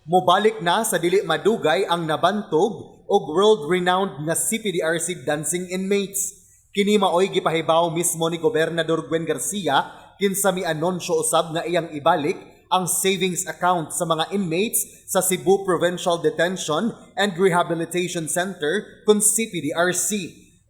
Mobalik na sa dili madugay ang nabantog og world-renowned nga CPDRC dancing inmates. Kini maoy gipahibaw mismo ni Gobernador Gwen Garcia, kinsa mi-anunsyo usab nga iyang ibalik ang savings account sa mga inmates sa Cebu Provincial Detention and Rehabilitation Center kon CPDRC.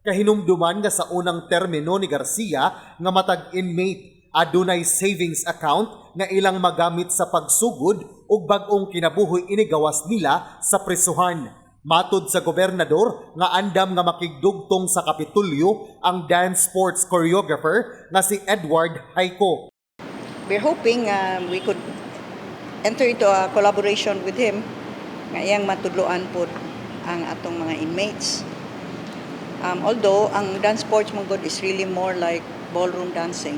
Kahinumduman nga sa unang termino ni Garcia nga matag inmate adunay savings account nga ilang magamit sa pagsugod ug bag-ong kinabuhi inigawas nila sa prisuhan. Matod sa gobernador nga andam nga makigdugtong sa Kapitolyo ang dance sports choreographer nga si Edward Hayco. We're hoping we could enter into a collaboration with him nga iyang matudloan pod ang atong mga inmates. Although ang dance sports man gud is really more like ballroom dancing.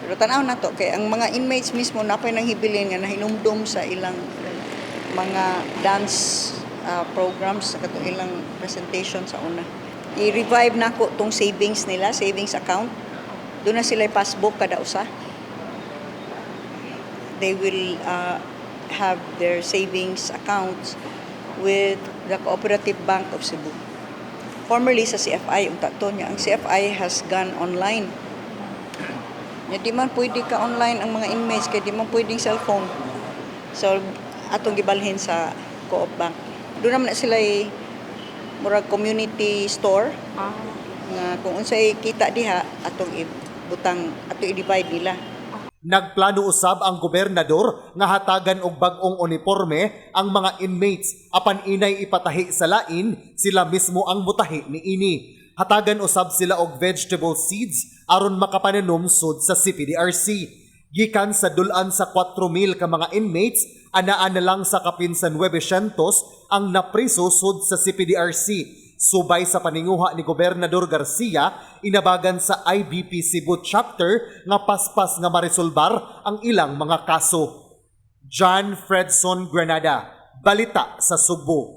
Pero tanaw na to kay ang mga inmates mismo napay nang hibilin nga nahinumdum sa ilang mga dance programs sa katong ilang presentation sa una. I-revive nako tong savings nila, savings account. Duna na sila passbook kada usa. They will have their savings accounts with the Cooperative Bank of Cebu. Formerly sa CFI, unta to niya. Ang CFI has gone online. Nya di man pwede ka online ang mga inmates kay di man pwedeng cellphone. So atong gibalhin sa Co-op Bank. Duna naman na sila murag community store nga kung unsay kita diha, atong ibutang, atong i-divide nila. Nagplano usab ang gobernador nga hatagan og bag-ong uniforme ang mga inmates, apan inay ipatahi sa lain, sila mismo ang mutahi niini. Hatagan usab sila og vegetable seeds aron makapananom sud sa CPDRC. Gikan sa dul-an sa 4,000 ka mga inmates, anaa na lang sa kapin sa 900 ang napriso sud sa CPDRC. Subay sa paninguha ni Gobernador Garcia, inabagan sa IBP Cebu Chapter nga paspas nga maresolbar ang ilang mga kaso. John Fredson Granada, Balita sa Sugbo.